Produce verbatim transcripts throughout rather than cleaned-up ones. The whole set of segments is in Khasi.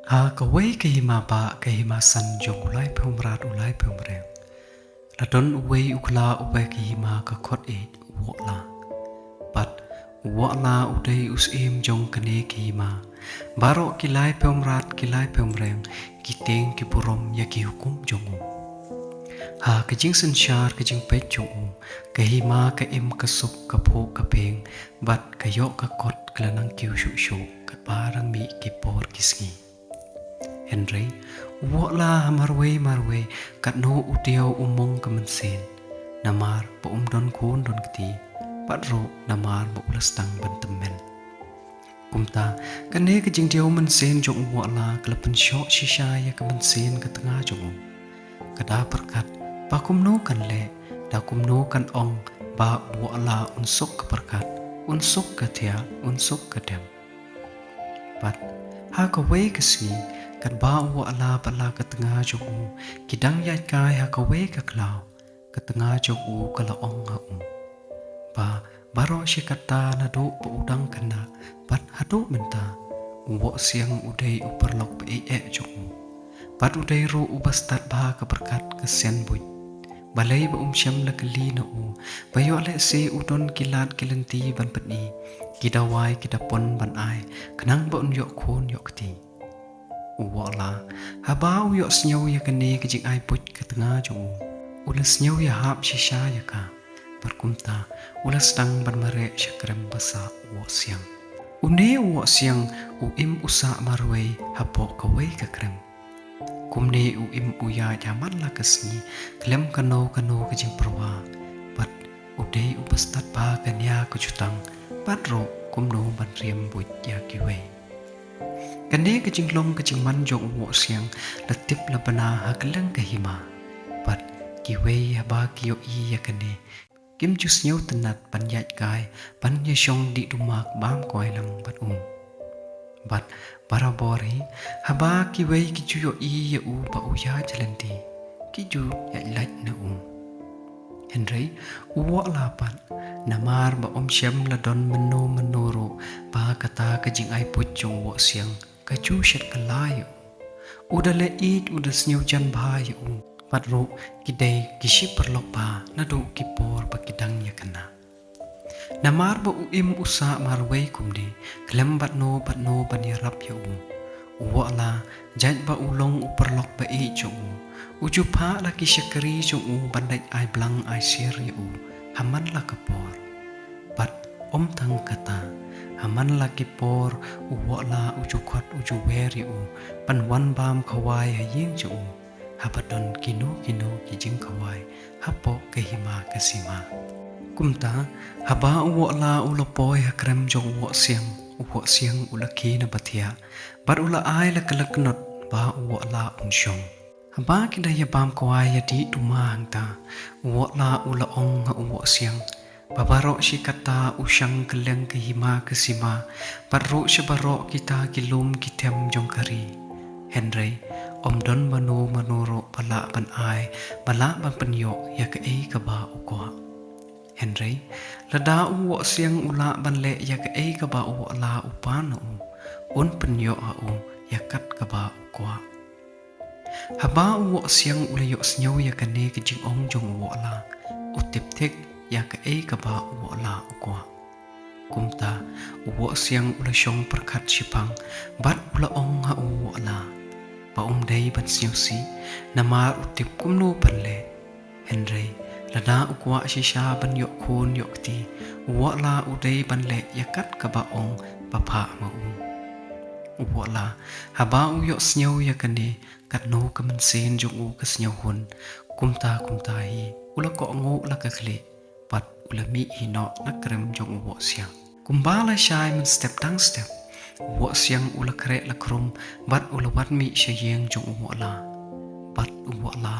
Ha kawei ka hima ba ka hima san jong u Laiphew Mrad u Laiphew Mreng, la don uwei u khla uba ka hima ka khot eit u Wohla. Bad u Wohla u dei u syiem jong kane ka hima. Baroh ki Laiphew Mrad ki Laiphew Mreng ki tieng ki burom ïa ki hukum jong u. Ha ka jingsynshar ka jingpeit jong u, ka hima ka im ka suk ka phuh ka ping, bad ka ïoh ka kot ka la nang kiew shuh shuh katba dang mih ki por ki sngi. Hynrei u Wohla ha marwei marwei katno u diaw u mong ka mynsiem, namar ba um don khun don kti, bad ruh namar ba u la sdang ban tymmen. Kumta, kane ka jingdiaw mynsiem jong u Wohla ka la pynshoh shisha ïa ka mynsiem ka tnga jong u. Ka da pyrkhat ba kumno kan leh, da kumno kan ong ba u Wohla un suk ka pyrkhat, un suk ka thiah, un suk ka dem. Bad ha kawei ka sngi, katba u Wohla bad la ka tnga jong u ki dang ïaid kai ha kawei ka khlaw, ka tnga jong u ka la ong ha u ba baroh shi katta naduh ba u dang khynnah bad haduh mynta, u Wohsiang u dei u paralok ba ïeit jong u. Bad u dei ruh uba stad bha ka pyrkhat ka sien buit. Balei ba um shem la kylli na u ba ïoh lehse u don ki lad ki lynti ban pyni, ki dawai ki dapon ban ai, khnang ba un ïoh khun ïoh kti. U Wohla, haba u ïohsngew ïa kane ka jingai buit ka tnga jong u, u la sngew ïahap shisha ïa ka. Bad kumta u la sdang ban mareh sha krem ba sah u Wohsiang. Une u Wohsiang u im u sah marwei hapoh kawei ka krem. Kumne u im u ïaid ha man la ka sngi khlem kano kano ka jingpyrwa. Bad u dei uba stad bha ka nia ka jutang, bad ruh kumno ban riam buit ïa kiwei. Kane ka jinglong ka jingman jong u Wohsiang la tip la bna ha kylleng ka hima. Bad kiwei haba ki ïohi ïa kane, kim ju sngewtynnat ban ïaid kai ban ïashong dih duma bam kwai lang bad u. Bad barabor hi, haba kiwei ki ju ïohi ïa u ba u ïaid lynti, ki ju ïaid lait na u. Hynrei u Wohla pat, namar ba um shem la don mynno mynno ruh ba kata ka jingai buit jong u Wohsiang ka ju shet kylla ïa u. U da leh ïeit, u da sngewjan bha ïa u. Bad ruh ki dei ki shi paralok bha naduh ki por ba ki dang ïa khynnah. Namar ba u im u sah marwei kumne, khlem bad no bad no ban ïarap ïa u, u Wohla, jait ba u long u paralok ba ïeit jong u, u ju phah la ki shakri jong u ban leit ai blang ai sier ïa u ha man la ka por. Bad ym tang kata, ha man la ki por u Wohla u ju khot u ju wer ïa u ban wan bam khawai ha ïing jong u, haba don kino kino ki jingkhawai hapoh ka hima ka sima. Kumta, haba u Wohla u la poi ha krem jong u Wohsiang, u Wohsiang u la khie na ba thiah, bad u la ai la ka lyngknot ba u Wohla un shong. Haba ki da ïa bam kwai ïa dih duma hangta, u Wohla u la ong ha u Wohsiang ba baroh shi katta u shang kylleng ka hima ka sima, bad ruh sha baroh kita ki lum ki them jong ka ri. Hynrei ym don mano mano ruh ba lah ban ai, ba lah ban pynïoh ïa kaei kaba u kwah. Hynrei lada u Wohsiang u lah ban leh ïa kaei kaba u Wohla u pan na u, un pynïoh ha u ïa kat kaba u kwah. Haba u Wohsiang u la ïohsngew ïa kane ka jingong jong u Wohla, u tip thik ïa kaei kaba u Wohla u kwah. Kumta u Wohsiang u la shong pyrkhat shiphang, bad u la ong ha u Wohla ba um dei ban sngewsih, namar u tip kumno ban leh. Hynrei lada u kwah shisha ban ïoh khun ïoh kti, u Wohla u dei ban leh ïa kat kaba ong ba phah ma u. U Wohla, haba u ïohsngew ïa kane, katno ka mynsiem jong u ka sngewhun. Kumta kumta hi u la kohnguh la ka khlieh, bad u la mih hi noh na krem jong u Wohsiang. Kumba la shai mynstep dang step, u Wohsiang u la khreh la khrum, bad u la wan mih sha ïing jong u Wohla. Bad u Wohla,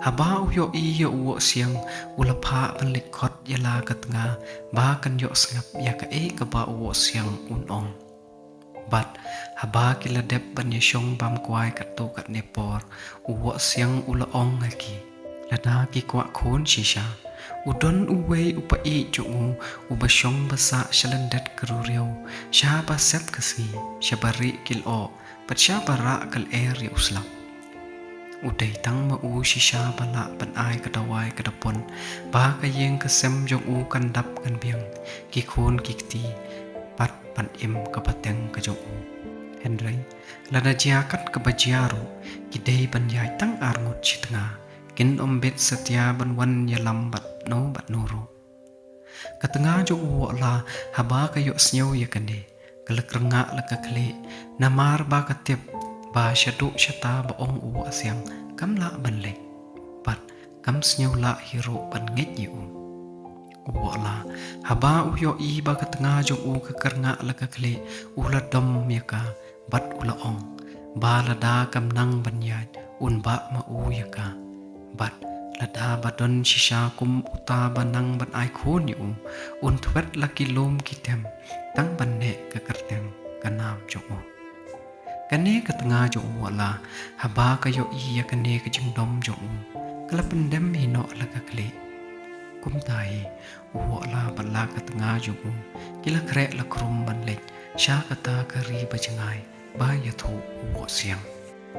haba u ïohi ïa u Wohsiang, u la phah ban leit khot ïa la ka tnga ba kan ïoh sngap ïa kaei kaba u Wohsiang un ong. Bad haba ki la dep ban ïashong bam kwai katto katne por, u Wohsiang u la ong ha ki, lada ki kwah khun shisha, U don uwei u païeit jong u, uba shong ba sah sha lyndet ka ruriaw, sha ba sep ka sngi, sha ba rieh ki lyoh, bad sha ba rah ka lyer ïa u slap. U dei tang ma u shisha ba lah ban ai ka dawai ka dapon, ba ka ïing ka sem jong u kan dap kan biang, ki khun ki kti, bad ban im ka pateng ka jong u. Hynrei, lada jia kat kaba jia ruh, ki dei ban ïaid tang arngut shi tnga, kin ym bit satia ban wan ïalam bad no bad no ruh. Ka tnga jong u Wohla, haba ka ïohsngew ïa kane, ka la kyrngah la ka khlieh, namar ba ka tip ba shaduh shata ba ong u Wohsiang kam lah ban leit, bad kam sngew lah hi ruh ban ngeit ïa u. U Wohla, haba u ïohi ba ka tnga jong u ka kyrngah la ka khlieh, u la dom ïa ka, bad u la ong ba lada kam nang ban ïaid, un bah ma u ïa ka. Bad lada ba don shisha kum uta ba nang ban ai khun ïa u, un thwet la ki lum ki them, tang ban neh ka kyrteng ka nam jong u. Kane ka tnga jong u Wohla, haba ka ïohi ïa kane ka jingdom jong u, ka la pyndem hi noh la ka khlieh. Kumta hi, u Wohla bad la ka tnga jong u, ki la khreh la khrum ban leit sha kata ka ri ba jngai, ba ïathuh u Wohsiang.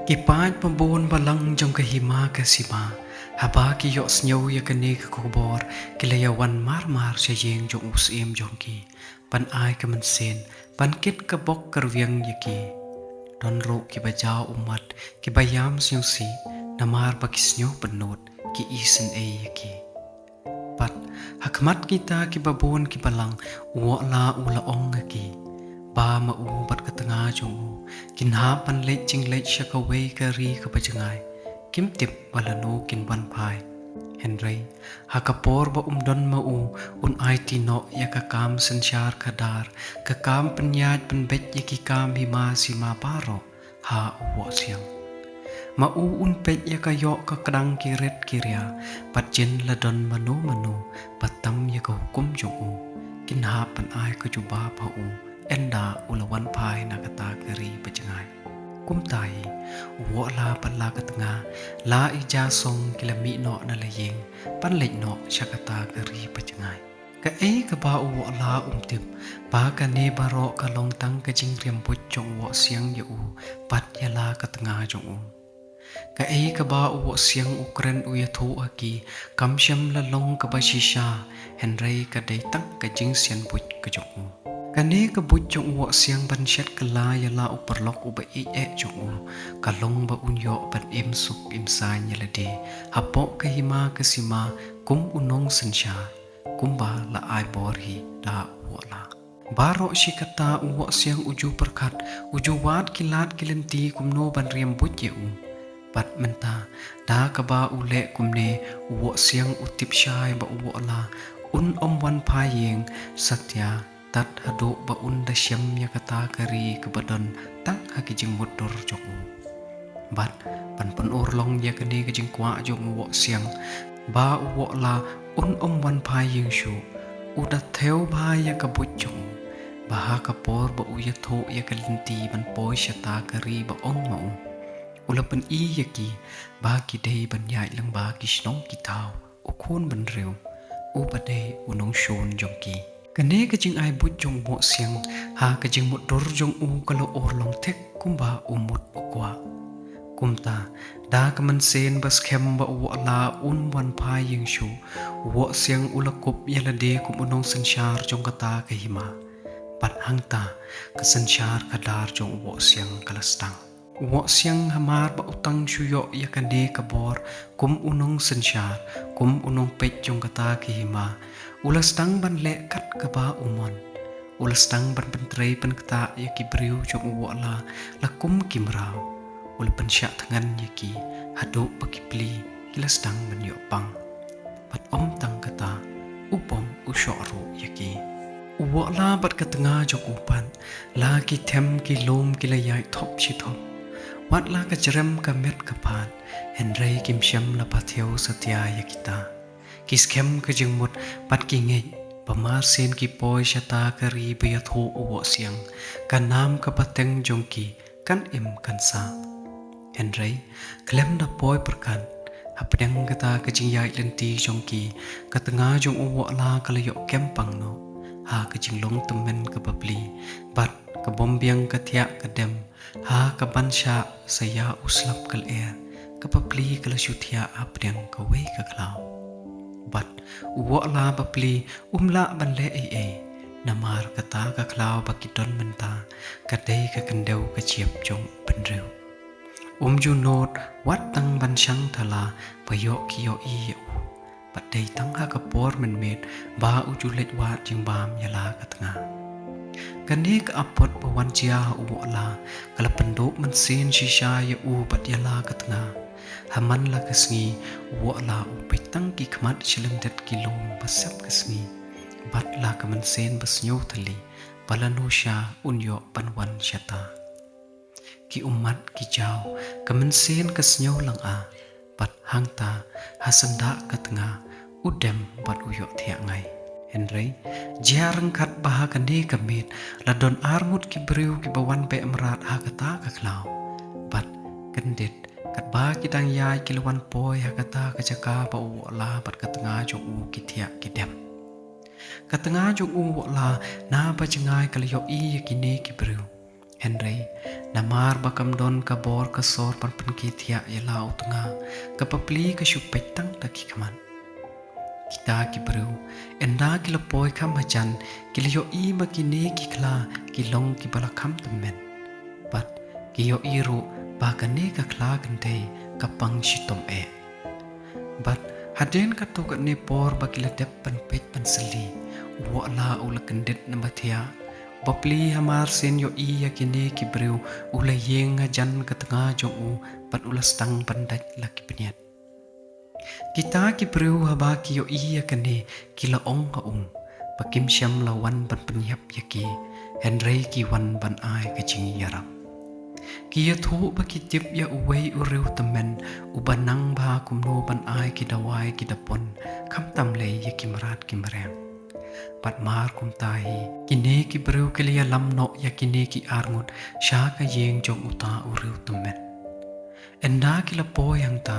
Ki paid ba bun balang jong ka hima ka sima, haba ki ïohsngew ïa kane ka khubor, ki la ïawan mar mar sha ïing jong u syiem jong ki, ban ai ka mynsiem, ban kit ka bok ka rwiang ïa ki. Don ruh kiba jaw ummat, kiba ïam sngewsih, namar ba ki sngew pynnud, ki isynei ïa ki. Bad ha khmat kita kiba bun kiba lang, u Wohla u la ong ha ki ba ma u bad ka tnga jong u kin hap ban leit jingleit sha kawei ka ri kaba jngai, kim tip ba lano kin wan phai. Hynrei ha ka por ba um don ma u, un aiti noh ïa ka kam synshar khadar, ka kam pynïaid pynbeit ïa ki kam hima sima baroh ha u Wohsiang. Ma u un peit ïa ka ïoh ka kdang ki rit ki ria, bad jin la don mano mano ba tam ïa ka hukum jong u, kin hap ban ai ka jubab ha u, ynda u la wan phai na kata ka ri ba jngai. Kumta hi, u Wohla bad la ka tnga, la i ja song ki la mih noh na la ïing, ban leit noh sha kata ka ri ba jngai. Kaei kaba u Wohla um tip, ba kane baroh ka long tang ka jingriam buit jong u Wohsiang ïa u, bad ïa la ka tnga jong u. Kaei kaba u Wohsiang u kren u ïathuh ha ki, kam shym la long kaba shisha, hynrei ka dei tang ka jingsian buit ka jong u. Kane ka buit jong u Wohsiang ban shet kylla ïa la u paralok uba ïeit eh jong u, ka long ba un ïoh ban im suk im saiñ ïa lade hapoh ka hima ka sima, kum u nongsynshar, kumba la ai bor hi da u Wohla. Baroh shi katta u Wohsiang u ju pyrkhat, u ju wad ki lad ki lynti kumno ban riam buit ïa u. Bad mynta, da kaba u leh kumne, u Wohsiang u tip shai ba u Wohla un ym wan phai ïing satia, tad haduh ba un da shem ïa kata ka ri kaba don tang ha ki jingmutdur jong u. Bad ban pynurlong ïa kane ka jingkwah jong u Wohsiang, ba u Wohla un ym wan phai ïing shuh, u da thew bha ïa ka buit jong u, ba ha ka por ba u ïathuh ïa ka lynti ban poi shata ka ri ba ong ma u, u la pyni ïa ki ba ki dei ban ïaid lyngba ki shnong ki thaw u khun bynriew, uba dei u nongshun jong ki. Kane ka jingai buit jong u Wohsiang ha ka jingmutdur jong u ka la urlong thik kumba u mut u kwah. Kumta, da ka mynsiem ba skhem ba u Wohla un wan phai ïing shuh, u Wohsiang u la kup ïa lade kum u nongsynshar jong kata ka hima. Bad hangta, ka synshar khadar jong u Wohsiang ka la sdang. U Wohsiang hamar ba u tang shu ïoh ïa kane ka bor kum u nongsynshar, kum u nongpeit jong kata ka hima, u la sdang ban leh kat kaba u mon. U la sdang ban pyntrei pynktah ïa ki briew jong u Wohla la kum ki mraw. U la pynshah thngan ïa ki haduh ba ki pli ki la sdang ban ïoh pang. Bad ym tang kata, u bym u shoh ruh ïa ki. U Wohla bad ka tnga jong u pat, la ki them ki lum ki la ïaid thop shi thop. Wat la ka jrem ka met ka phad, hynrei kim shym la pathew satia ïa kita. Ki skhem ka jingmut bad ki ngeit ba marsien ki poi shata ka ri ba ïathuh u Wohsiang, ka nam ka pateng jong ki kan im kan sah. Hynrei, khlem da poi pyrkhat, Hapdeng kata ka jingïaid lynti jong ki, ka tnga jong u Wohla ka la ïoh kem pang noh ha ka jinglong tymmen ka bapli, bad ka bym biang ka thiah ka dem ha ka ban shah sa ïa u slap ka lyer, ka bapli ka la shu thiah hapdeng kawei ka khlaw. Bad u Wohla bapli um lah ban leh ei ei, namar kata ka khlaw ba ki don mynta ka dei ka khyndew ka jiep jong u bynriew. Um ju nud wat tang ban shang thala ba ïoh ki ïohi ïa u, bad dei tang ha ka por mynmiet ba u ju leit wad jingbam ïa la ka tnga. Kane ka apot ba wan jia ha u Wohla ka la pynduh mynsiem shisha ïa u bad ïa la ka tnga. Ha man la ka sngi u Wohla u peit tang ki khmat shlem dep ki lum ba sep ka sngi, bad la ka mynsiem ba sngew thylli ba lano sha un ïoh ban wan shata. Ki ummat ki jaw, ka mynsiem ka sngew langa, bad hangta ha syndah ka tnga u dem bad u ïoh thiah ngai. Hynrei jia ryngkat ba ha kane ka miet la don arngut ki briew kiba wan beh mrad ha kata ka khlaw, bad kyndit katba ki dang ïaid ki la wan poi ha kata ka jaka ba u Wohla bad ka tnga jong u ki thiah ki dem. Ka tnga jong u Wohla naba jngai ka la ïohi ïa kine ki briew. Hynrei namar ba kam don ka bor ka sor ban pynkithiah ïa la u tnga, ka bapli ka shu peit tang da ki khmat. Kita ki briew ynda ki la poi kham hajan ki la ïohi ba kine ki khla ki long kiba la kham tymmen, bad ki ïohi ruh ba kane ka khla kynthei ka pang shitom eh. Bad hadien katto katne por ba ki la dep ban peit ban sylli, u Wohla u la kyndit na ba thiah. Bapli hamar sien ïohi ïa kine ki briew u la ïeng hajan ka tnga jong u bad u la sdang ban dait la ki bniat. Kita ki briew haba ki ïohi ïa kane ki la ong ha u ba kim shym la wan ban pynïap ïa ki, hynrei ki wan ban ai ka jingïarap. Ki ïathuh ba ki tip ïa uwei u riew tymmen uba nang bha kumno ban ai ki dawai ki dapon, khamtam lei ïa ki mrad ki mriang. Bad mar kumta hi kine ki briew ki la ïalam noh ïa kine ki arngut sha ka ïing jong uta u riew tymmen. Ynda ki la poi hangta,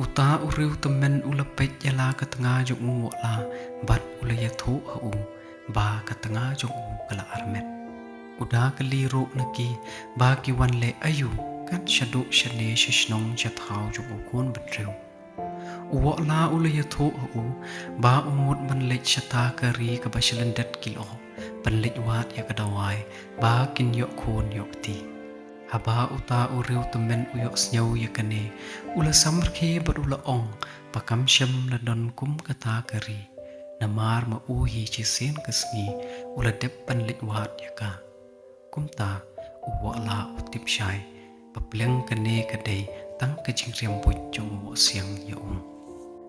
uta u riew tymmen u la peit ïa la ka tnga jong u Wohla bad u la ïathuh ha u ba ka tnga jong u ka la armet. U da kylli ruh na ki ba ki wan leh aïu kan shaduh shane sha shnong sha thaw jong u khun bynriew. U Wohla u la ïathuh ha u ba u mut ban leit shata ka ri kaba shlyndet ki lyoh ban leit wad ïa ka dawai ba kin ïoh khun ïoh kti. Haba uta u riew tymmen u ïohsngew ïa kane, u la samrkhie bad u la ong ba kam shym la don kum kata ka ri, namar ma u hi shisien ka sngi u la dep ban leit wad ïa ka. Kumta u Wohla u tip shai ba pleng kane ka dei tang ka jingriam buit jong u Wohsiang ïa u.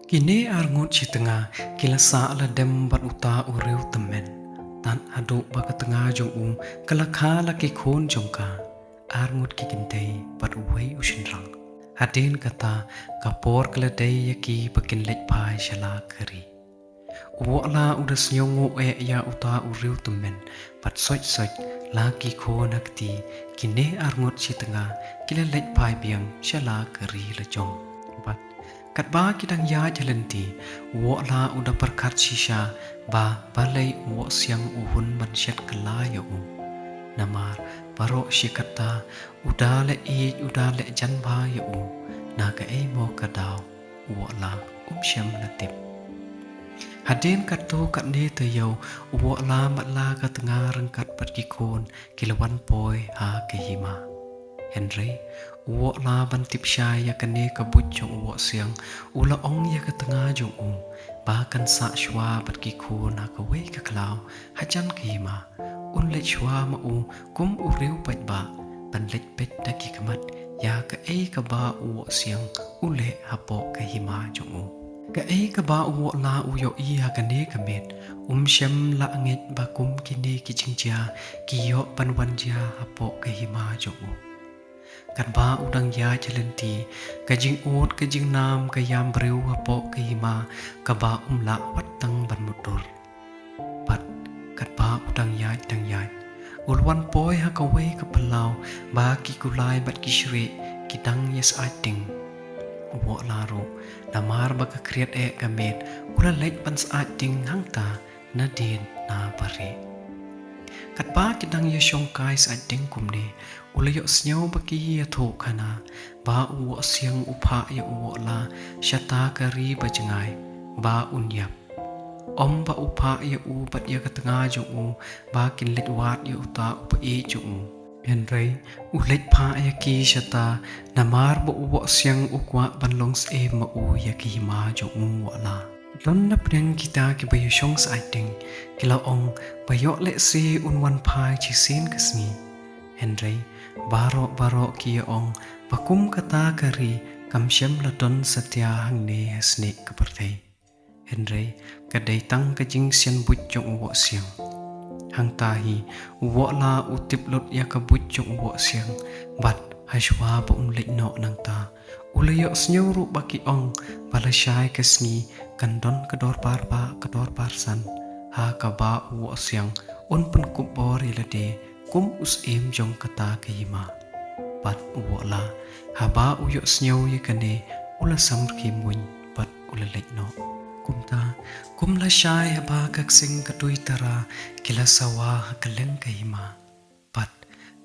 Kine arngut shi tnga ki la sah la dem bad uta u riew tymmen, tad haduh ba ka tnga jong u ka la kha la ki khun jong ka, arngut ki kynthei bad uwei u shynrang. Hadien kata ka por ka la dei ïa ki ba kin leit phai sha la ka ri. U Wohla u da sngewnguh eh ïa uta u riew tymmen, bad soit soit la ki khun ha kti, kine arngut shi tnga ki la leit phai biang sha la ka ri la jong. Bad katba ki dang ïaid ha lynti, u Wohla u da pyrkhat shisha ba balei u Wohsiang u hun ban shet kylla ïa u. Namar baroh shi katta u da leh ïeit u da leh jan bha ïa u, na kaei mo ka daw u Wohla um shym la tip. Hadien katto katne taïew u Wohla bad la ka tnga ryngkat bad ki khun ki la wan poi ha ka hima. Hynrei u Wohla ban tip shai ïa kane ka buit jong u Wohsiang u la ong ïa ka tnga jong u ba kan sah shuwa bad ki khun ha kawei ka khlaw hajan ka hima. Un leit shuwa ma u kum u riew paidbah ban leit peit da ki khmat ïa kaei kaba u Wohsiang u leh hapoh ka hima jong u. Kaei kaba u Wohla u ïohi ha kane ka miet um shym la ngeit ba kum kine ki jingjia ki ïoh ban wan jia hapoh ka hima jong u. Katba u dang ïaid ha lynti, ka jingud ka jingnam ka ïam briew hapoh ka hima kaba um lah wat tang ban mutdur. Bad katba u dang ïaid dang ïaid, u la wan poi ha kawei ka phyllaw ba ki kulai bad ki shrieh ki dang ïa syaid ting. u woh la ruh, namar ba ka khriat eh ka miet, u la leit ban syaid ding hangta nadien na bari. Katba ki dang ïa shong kai syaid ding kumne, u la ïohsngew ba ki ïathuh khana, ba u woh siang u phah ïa u woh la shata ka ri ba jngai, ba un ïap. Ym ba u phah ïa u bad ïa ka tnga jong u, ba kin leit wad ïa uta u paid jong u. Hynrei u leit phah ïa ki shata, namar ba u woh siang u kwah ban long syiem ma u ïa ka hima jong u woh la. Don na pdeng kita kiba ïa shong syaid ding, ki la ong, ba ïoh lehse un wan phai shisien ka sngi. Hynrei baroh baroh ki ïa ong, ba kum kata ka ri kam shym la don satia hangne ha snieh ka pyrthei. Hynrei ka dei tang ka jingsian buit jong u woh siang. Hangta hi u woh la u tip lut ïa ka buit jong u woh siang, bad hashwa ba un leit noh nangta, u la ïohsngew ruh ba ki ong, ba lashai ka sngi kan don ka dorbar ba ka dorbar san, ha kaba u woh siang un pynkup bor ïa lade kum u syiem jong kata ka hima. Bad u woh la, haba u ïohsngew ïa kane, u la samrkhie muiñ bad u la leit noh. Kumta, kum lashai haba ka ksing ka tui tara, ki la sawa ha kylleng ka hima. Bad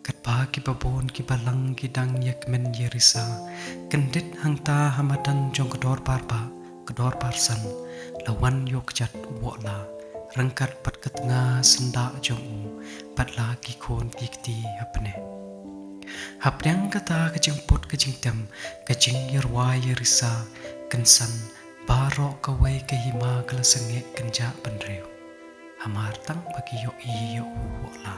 katba kiba bun kiba lang ki dang ïa kmen ïa risa, kyndit hangta ha madan jong ka dorbar ba ka dorbar san, la wan ïoh kjat u woh la, ryngkat bad ka tnga syndah jong u, bad la ki khun ki kti hapdeng. Hapdeng kata ka jingput ka jingtem, ka jingïarwai ïa risa, kynsan, baroh kawei ka hima ka la sangeh kynjah bynriew. Hamar tang ba ki ïohi ïa u woh la.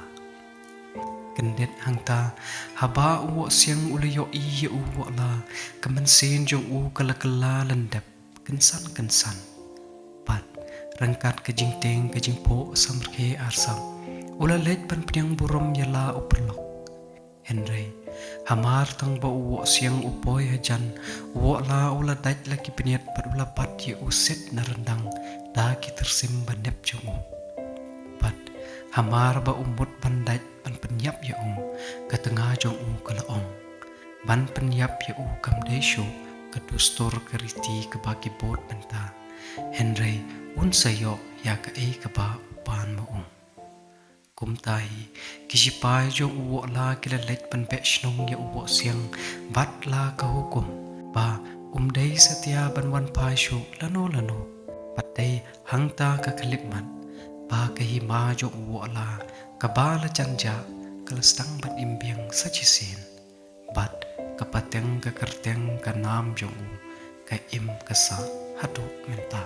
Kyndit hangta, haba u woh siang u la ïohi ïa u woh la, ka mynsiem jong u ka la kylla lyndep, kynsan kynsan. Bad, ryngkat ka jingtieng ka jingphuh samrkhie arsap, u la leit ban pdiang burom ïa la u paralok. Hynrei, hamar tang ba u woh siang u poi hajan, u woh la u la dait la ki bniat bad u la bat ïa u sit na ryndang, da ki tyrsim ba nep jong u. Bad, hamar ba u mut ban dait ban pynïap ïa u, ka tnga jong u ka la ong, ban pynïap ïa u kam dei shuh ka dustur ka riti kaba ki bud mynta. Hynrei, un sa ïoh ïa kaei kaba u pan ma u. Kumta hi, ki shipai jong u woh la ki la leit ban beh shnong ïa u woh siang, bad la ka hukum, ba um dei satia ban wan phai shuh lano lano. Bad dei hangta ka khyllipmat, ba ka hima jong u woh la, kaba la jan jah, ka la sdang ban im biang sa shisien. Bad ka pateng ka kyrteng ka nam jong u, ka im ka sah haduh mynta.